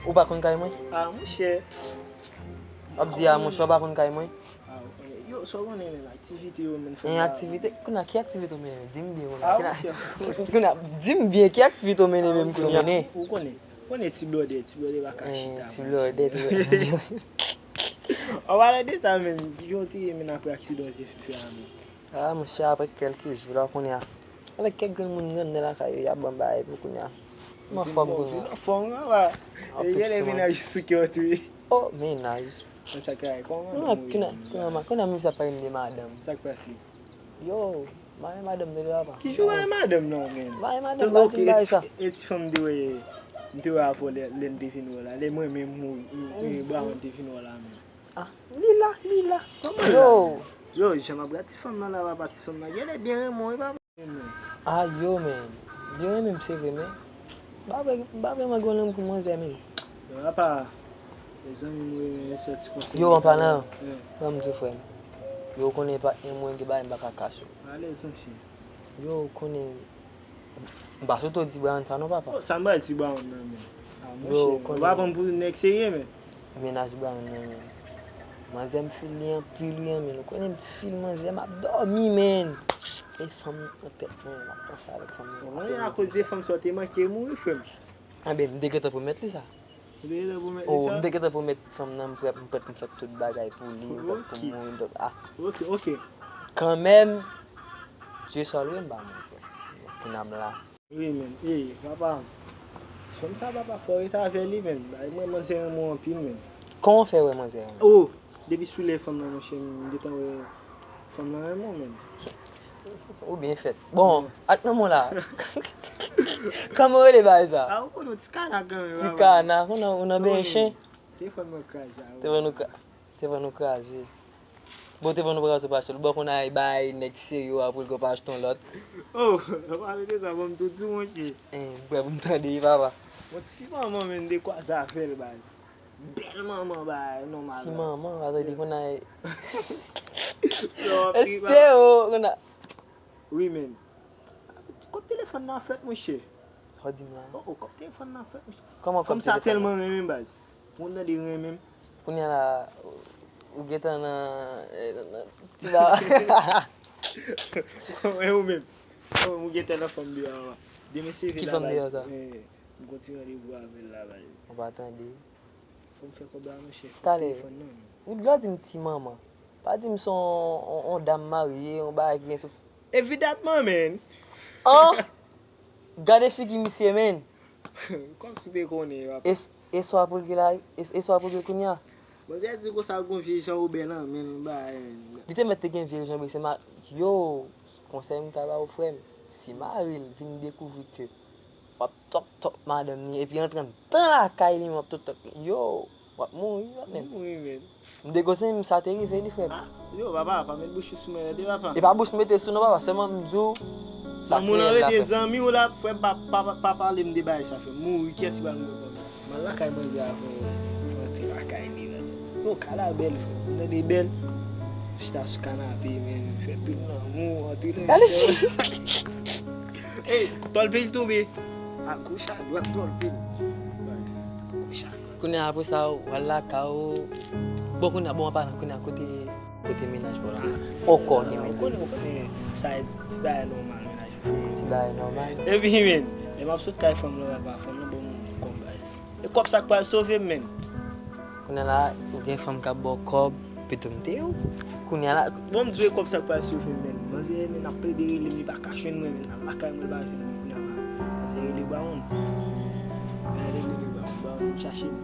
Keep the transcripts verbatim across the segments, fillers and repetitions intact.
Ou pa konn kay mwen? Ah, monchè. W ap di a, monchè, ou pa konn kay mwen? Ah, ou konnen. Yo, sa w konnen, men aktivite yo, men fè. Gen aktivite? Kounye a, ki aktivite w mennen menm? Di m byen, kounye a. Ah, Kounye a, kounye a, di m byen, ki aktivite w mennen menm kounye a? Ou konnen. Ou konnen ti blòdè, ti blòdè pa ka chita. Ti blòdè, ti blòdè. An palan de sa, men, ki jan w te ye, men, apre aksidan w te fè a, men? Ah, monchè, apre kèlke jou la, kounye a. Avèk kèk grenn moun grannè lakay yo, y ap ban bagay pou kounye a. M anfòm kounye a. Anfòm, papa. Ap E tout genlè sou mwen. Mennaj ou sou kè w tou, wi. Oh, mennaj. Mwen sa k rive. Kòman Kounye a, madanm ou kounye a, ye? kounye a, kounye a, menm sa pa yon de madanm. Sa k pase? Yo, mari madanm de papa. Ki jou mari madanm nan, men? Mari madanm, pa di m bagay sa. E ti fanm de wè, m te wè avè w lè, lè m te vin wè w la. Lè mwen menm ou, ou, ou, Bawon te vin wè w la, men. Ah, li la, li la. Kòman la? Yo, Yo, jan m ap gade ti fanm nan la, papa, ti fanm nan genlè byen renmen w, wi, papa. Ah, yo, men. Li renmen m, se vre, men. M pa vre, m pa vrèman gen lanmou pou manzè, men. Yo, apa, mezanmi, m renmen sòti konsa. Yo, an palan, Eh, ban m di w, frè m. Yo, w konnen patnè mwen gen bagay m pa ka kache w. Alèz, monchè. Yo, w konnen, m pa sot di Brian sa non, papa. Oh, sa m bay ti Bawon nan, men. Ah, Yo, monchè, konnen. Ou pa pran m pou nèg serye, men. Mennaj Brian nan, men. Manzè m fil li anpil, wi, men. Ou konnen m fil manzè, m ap dòmi, men. E fanm nan tèt mwen, m ap panse avèk fanm nan. Mwen, akoz de fanm sa w te manke mouri, frè m. Anben, m te gentan pwomèt li sa. Ou te gentan pwomèt li Oh, sa? M te gentan pwomèt fanm nan, m prèt, m prèt pou m fè tout bagay pou li, m prèt pou Ok. mouri, m prèt, ah. Ok, ok. Kanmenm, Dye salwe m pa mouri, frè. Kounye a m la. Wi, men. Ey, papa. Ti fanm sa, papa, fò w rete avè li, men. Bay mwen, manzè renmen w anpil, men. Kòman w fè wè manzè renmen? Oh, depi sou lè fanm nan, monchè, m gentan wè fanm nan renmen w, men. Ou byen fèt. Bon, ak nan mwen la. Kòman w rele bagay sa? Ah, ou konnen ti kana kanmenm, Ti papa. Kana, ou nan, ou nan Sa ben konnen. chen. Te fanm nan kraze, ah, Te fanm nou kra-, te fann nou kraze. Bon, te fann nou pran sou pastè. Bon, kounye a bay nèg serye yo apre l gon pa achte yon lòt. Oh, ou pa mete sa, bon, m tou di, monchè. Hein, m prè pou m tande, papa. Bon, ti manman, men, de kwa zafè l, baz. Bèl manman, ba, nòmal. Ti manman, pa tande kounye a. Yo, Èske o, kounye a. Wi, men. Kòb telefòn nan fèt, monchè. Sa w di m la? Oh, oh, kòb telefòn nan fèt, monchè. Kòman kòb Fanm sa telefòn tèlman nan? Renmen, baz. Moun nan de renmen m. Kounye a la, ou, ou gentan nan, eh, nan, nan ti ba. E ou menm? Ou gentan nan fanm deyò a. Demen se Ki fanm deyò sa? Eh, m gon ti randevou avè l la, baz. Ou pa tande. Fò m fè kòb la, monchè. Talè. Telefòn nan. Ou dwe di m ti manman. Pa di m se yon, yon, yon dam marye, yon bagay ki gen sou. Evidatman, men. An! Gade figi misye, men. Kòmsi w te konnen, papa. E s-, e swa pou l ki la, e, e swa pou l ki kounye a. Manzè di konsa l gon vye jan obè nan men l, bagay, men. Li te mèt te gen vye jan obè, se ma-, yo, konsèy m ka ba w, frè m. Si mari l vin dekouvri ke w ap tòk tòk madanm li, epi antre anndan lakay li, w ap tòk tòk, yo, w ap mouri, patnè m. Mouri, men. M te konse m sa te rive li, frè m. Ah, yo, papa, pa met bouch ou sou mwen, tande, papa. E pa bouch m mete sou non, papa, sèlman m di w sa Zanmi w lan kreyèl la, rete frè m. Zanmi w la, frè m, pa, pa, pa, pa pale m de bagay sa, frè m. Mouri, kiyès ki pral mouri kòm sa? M al lakay manzè a, frè, antre lakay li, frè. Yo, kay la bèl, frè. M tande bèl. Chita sou kanape, men, fè pil lanmou, antre nan Gade chan. Ey, tòlpil tonbe. Agoch, adwat, tòlpil. Nice. Agoch, adwat. Kounye a, apre sa, w al lakay ou. Bon, kounye a, bon, an palan, kounye a, kote, kote mennaj pa w la? Ankò gen Ou mennaj. Konnen, ou konnen, sa e ti bagay nòmal, mennaj. Ti bagay nòmal. Epi, men, lè m ap sot kay fanm lan, papa, fanm lan ban m kòb, baz. E kòb sa k pral sove m, men. Kounye a la, ou gen fanm k ap ba w kòb, pito m te ou. Kounye a la, Bon, m di w e kòb sa k pral sove m, men. Manzè, men, ap plede rele m, li pa ka jwenn mwen, men. Al lakay mwen, li pa jwenn mwen, kounye a la. Manzè rele Bawon. Manzè rele Bawon, Bawon vin chache m.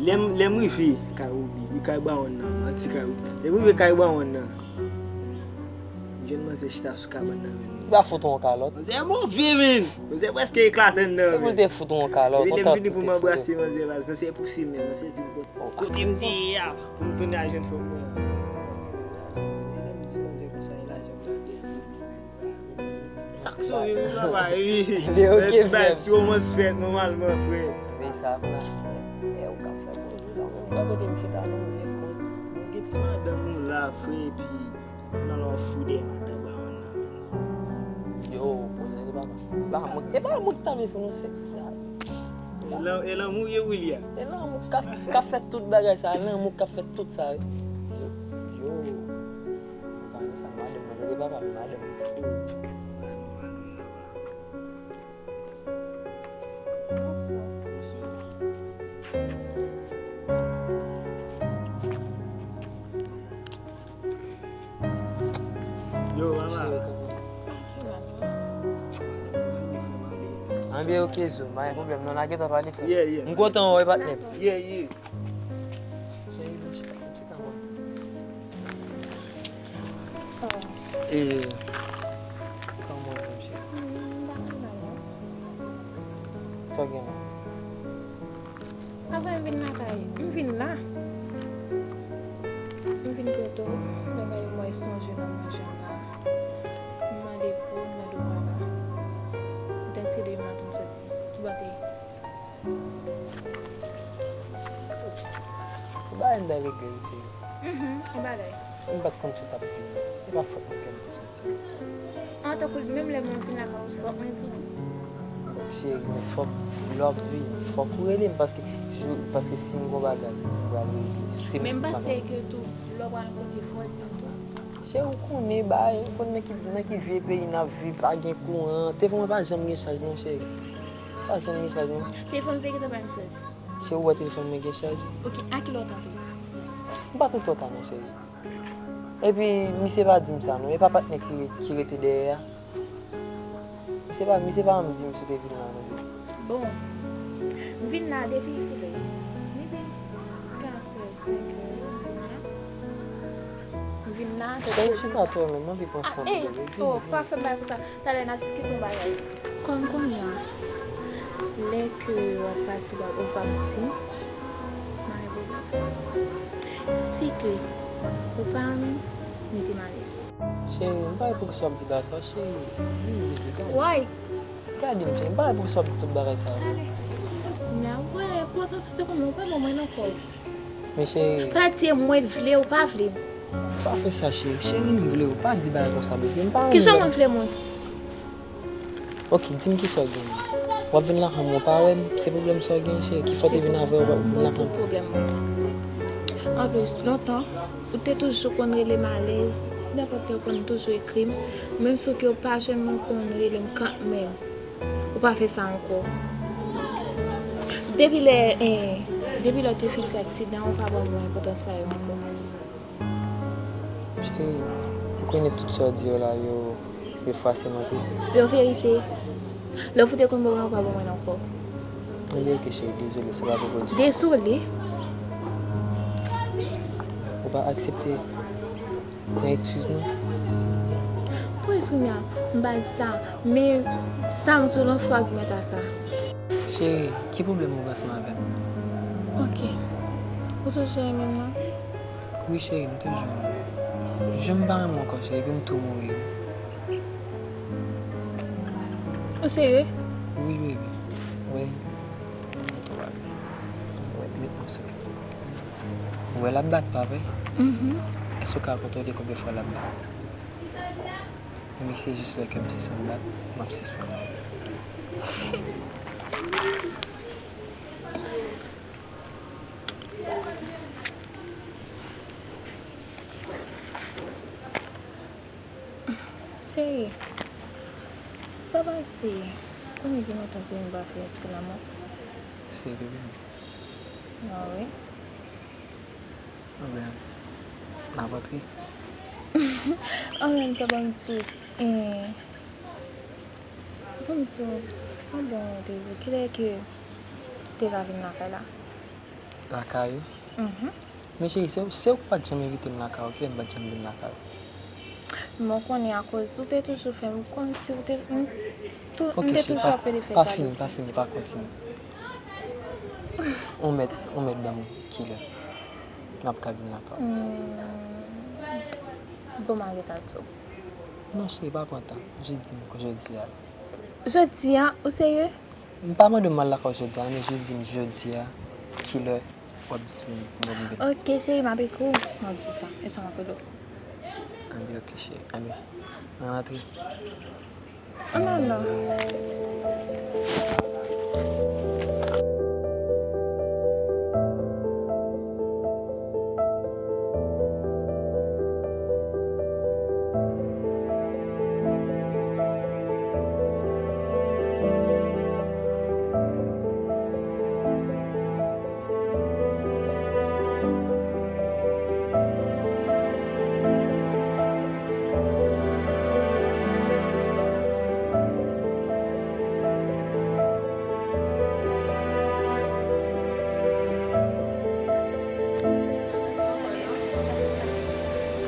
Lè m, lè m rive kay Obi, li kay Bawon nan, anti kay Obi. Lè m rive kay Bawon nan, m jwenn manzè chita sou kabann nan, men. li pa fout ou yon kalòt. Manzè move, men. Manzè prèske eklate anndan, Se pou l men. te fout ou yon kalòt, Epi yon lè m kalòt vini pou pou te m anbrase fout ou. Manzè, baz, manzè pouse m, men. Manzè di m, Oh, kote m te ye a, pou m tounen al jwenn fanm mwen. Lè m di manzè konsa, e lajan m tande. Sa k sove m, papa, wi. Li ok, Ti bay frè m. Ti romans fèt, nòmalman, frè. Men sa ap la. E ou ka fè poze la, ou pa kote m chita non, vye kont. Mwen gen ti madanm ou la, frè, epi nan lò fou de madanm ba yon nan. Yo, poze, e pa, e pa mwen, e pa mwen ki ta vle fè nou sèk sa. Lan- E lanmou ye wi li a. E lanmou k ap, k ap fè tout bagay sa, lanmou k ap fè tout sa. Yo, yo, nou pa nan sa, madanm mwen, tande papa, madanm mwen. Yo, mama. Anbyen, oke, Zo, pa gen pwoblèm. Non, n a gentan pale, frè. Yeah, yeah. M kontan wè w, patnè. Yeah, yeah. Cheri, vin chita, vin chita, mwen. E, kòman w ye, cheri? Sa w gen la? Apre m vin lakay, m vin la. M vin kote w, bagay mwen sonje nan manje m la. M mande pou w nan dwa la. Dèske depi maten m soti. Ki bò te ye? Ou bagay m ta regle, mesye. Mhm, ou bagay. M pa t konn si w t ap vini. E pa fòt mwen ke m te santi. Antankou menm lè mwen vin lakay ou, fòk mwen di w tou. Cheri, men fòk, lè w ap vini, fòk ou rele m, paske jou, paske si m gon bagay, m pral regle. Se mwen ki pa panse ke tou, lè w pral kote, fò w di m tou. Cheri, ou konnen bagay, ou konn nan ki, nan ki vye peyi n ap viv, pa gen kouran. Telefòn mwen pa janm gen chaj non, cheri. Pa janm gen chaj non. Telefòn ou te gentan pa gen chaj? Cheri, ou wè telefòn mwen gen chaj? Ok, a kilè w t antre? M pa t antre twò ta non, cheri. Epi, misye pa di m sa non. E pa patnè ki, ki rete dèyè a. Misye pa, misye pa janm di m si w te vin la non. Bon, m vin la depi kilè? Depi katrè, senkè, m vin la. M vin la, cheri, chita atò menm, m anvi pran san pou mwen. Vini, vini. Pa fè bagay konsa. Talè n a diskite yon bagay. Kòm kounye a, lè ke w ap pati, w ap, ou p ap di m, pa gen pwoblèm. Si ke ou pa renmen, mete m alèz. Cheri, m pa wè poukisa w ap di bagay sa, cheri. Vin, vin, vin, gade. Why? Gade m, cheri, m pa wè poukisa w ap di tout bagay sa yo. Talè. N a wè, pou w avanse, se kòman, ou pa ban mwen ankò. Men cheri. Pa di mwen vle ou pa vle m. Pa fè sa, cheri. Cheri, m vle w. Pa di bagay konsa, bebe. M pa renmen bagay. Kisa mwen vle mwen? Ok, di m kisa w gen. W ap vin lakay mwen, w pa wè m. Se pwoblèm sa w gen, cheri. Ki fè w te vin avè w, w ap vin lakay mwen? Se pwoblèm mwen. Anplis, lontan, ou te toujou konn rele m alèz. Nenpòt lè ou konn toujou ekri m. Menm si w pa jwenn mwen, ou konn rele m kanmenm. Ou pa fè sa ankò. Depi lè, eh, depi lè w te fin fè aksidan, ou pa ban mwen enpòtans sa yo ankò. Cheri, ou konnen tout sa w di yo la, yo, yo frase m anpil. Yo verite. Lè w fout te konn ban mwen, ou pa ban mwen ankò. Anben, ok, cheri, dezole, se pa pou koze. Dezole? Ou pa aksepte? Pran eskiz mwen. Pou eskiz mwen, m pa di sa, men sa m di w lan fwa ki mèt a sa. Cheri, ki pwoblèm ou gen ansanm avè m? Ok. Ou toujou renmen m nan? Wi, cheri, m toujou renmen w. Jan m pa renmen w ankò, cheri, epi m tou mouri. Ou serye? Wi, baby. Wi. Wi, wi, m serye. Ou wè l ap bat, pa vre? Mhm. Èske w ka kontwole konbyen fwa l ap bat? Enben, se jis lè kè m sispann bat, m ap sispann. Cheri, sa pase? Konnen gen lontan ke nou pa fè yon ti lanmou. Serye, baby? Ah wi. Anben, n ap antre. An menm tan, ban m di w, eh, ban m di w, an bon randevou, kilè ke w te ka vin lakay la? Lakay ou? Mhm. Men cheri, se, se ou ki pa t janm envite m lakay ou, kilè m pa t janm vin lakay ou? Men w konnen akoz ou te toujou fè m kòmsi ou te, m tou, m te toujou ap pede fè kado. Ok, cheri, pa, pa fini, pa fini, pa kontinye. Ou mèt, ou mèt ban m kilè m ap ka vin lakay ou. Hmm. Bon, m a reta di w. Non, cheri, pa pran tan. Jis di m jodi a. Jodi a? Ou serye? M pa mande w m al lakay ou jodi a, non, men jis di m jodi a, kilè w ap disponib pou mwen vin. Ok, cheri, m ap ekri w, m ap di sa. E sa m ap rele w. Anben, ok, cheri. Anben, ann antre. Ann al la.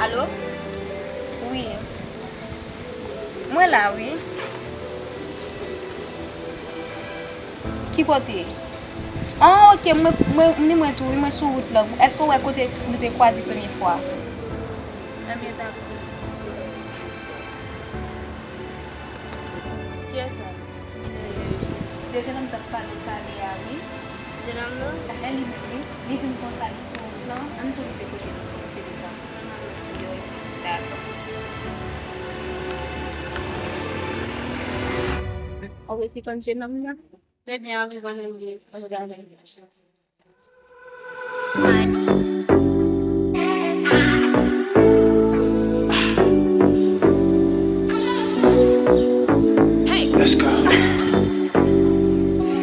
Alo? Wi. Mwen la, wi. Ki kote? Ah, ok, mwen, mwen, ni mwen tou, wi, mwen sou wout la. Èske w wè kote nou te kwaze premye fwa? Anben, dakò. Kiyès sa? De jennonm t ap pale, pale a, wi. Jennonm nan? Li menm, wi. Li di m konsa, li sou wout lan. Ann tou rive kote nou, se konse de sa. Dakò. Ou resi konn jennonm nan? Ebyen, anvi konnen li, anvi gade. Let's go.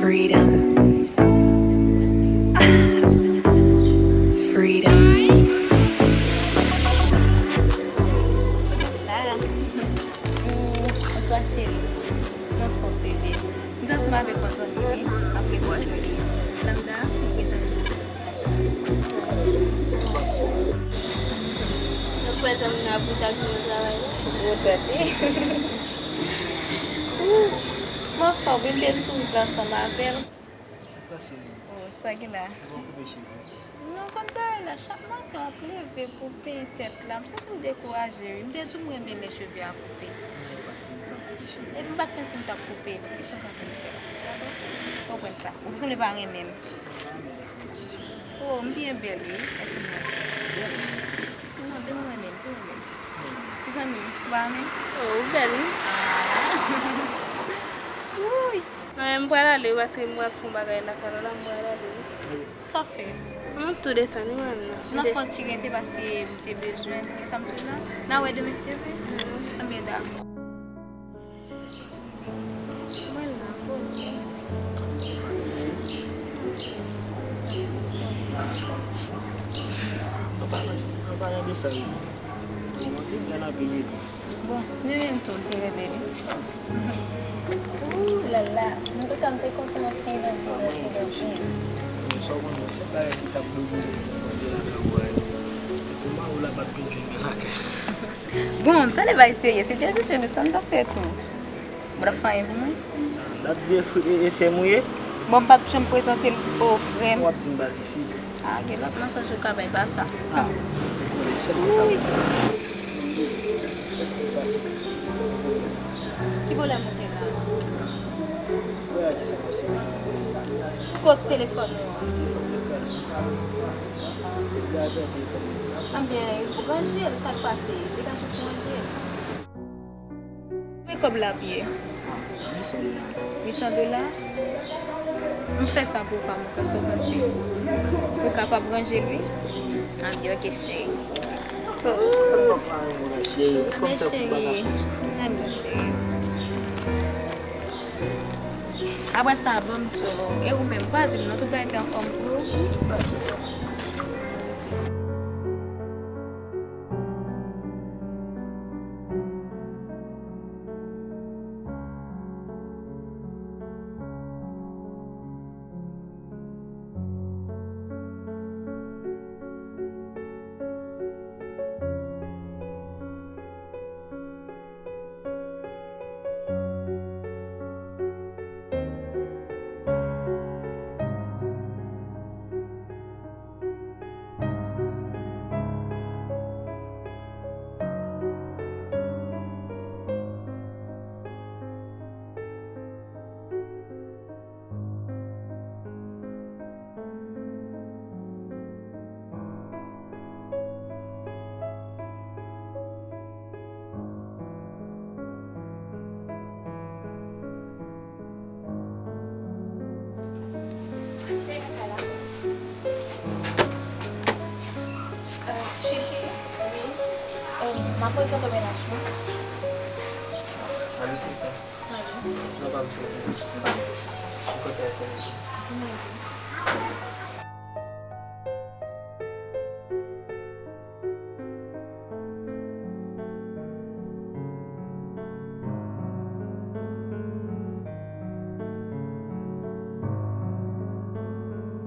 Freedom. Freedom. Bonswa, cheri. Mwen fò, bebe. M t ansanm avèk yon zanmi m, wi. M ap prezante w li. Lambda, m prezante w. Donk, prezan m nan pou chak jou nan travay la. Ou tande? Ou, m anfòm, wi, m te sou wout la ansanm avè l. Sa k pase menm? Oh, sa gen la? Ou pa koupe cheve? Non, konn bagay la, chak maten w ap leve pou penyen tèt la, m santi m dekouraje, wi. M te di w m renmen lè cheve a koupe. Men ou pa t di m t ap koupe cheve. Epi m pa t konn si m t ap koupe l, se sa sa fè m fè l. Dakò? Konprann sa. Ou sanble pa renmen l. Oh, m byen bèl, wi. Èske m manti? Non, di m ou renmen l, di w renmen l. Ti zanmi, ou pa renmen l? Oh, ou bèl, wi. Ah. Wouy. Mwen, m pral ale, paske m pral fè yon bagay lakay la, m pral ale, wi. Sa w fè? M ap tou desann, wi, mwen menm nan. M ap fè yon ti rete, paske m te bezwen l. Konsa m tou la. N a wè demen, si Dye vle. Anben, dakò. Mwen la, poze. Ou fatige? An palan, an palan de sa, wi. Ou manke m bèl anpil, wi. Bon, li menm tou, li te reve li. Ooh la la, antouka, m te kontan anpil, anpil, anpil, anpil. Bon, sa w konnen, se bagay ki t ap boule mwen lakay ou a. Epi mari w la pa t vin jwenn mwen lakay. Bon, tande bay serye, si l te vin jwenn ou, sa n t ap fè tou? Ou pa t ap fè anyen pou mwen? L ap di e fri-, e, e sè m ou ye? Bon, m p ap janm prezante l, o, frè m. W ap di m pa t isi. Ah, gen lòt mansonj ou ka bay, pa sa. Ah, ou konnen sèlman sa ou konnen. Ki pwoblèm ou gen la? Wè a kisa m ap sèvi. Kot telefòn ou an? Telefòn mwen kraze. Ou gade telefòn mwen kraze. Anben, ou ranje l, sa k pase? Degaje w pou ranje l. Men kòb la ap ye? Uit san dola. Uit san dola? M fè sa pou ou pa mwen, sa w panse? Ou kapab ranje l, wi. Anben, ok, cheri. Men cheri, nan nou, cheri. Apre sa, ban m di w, e ou menm, ou pa di m non, tout bagay te anfòm pou ou? Chichi, wi. Euh, m ap prezante w mennaj mwen. Salut, sister. Salut. Non pa m se Chichi. Non pa m se Chichi. Ki kote w konnen? Mwen di.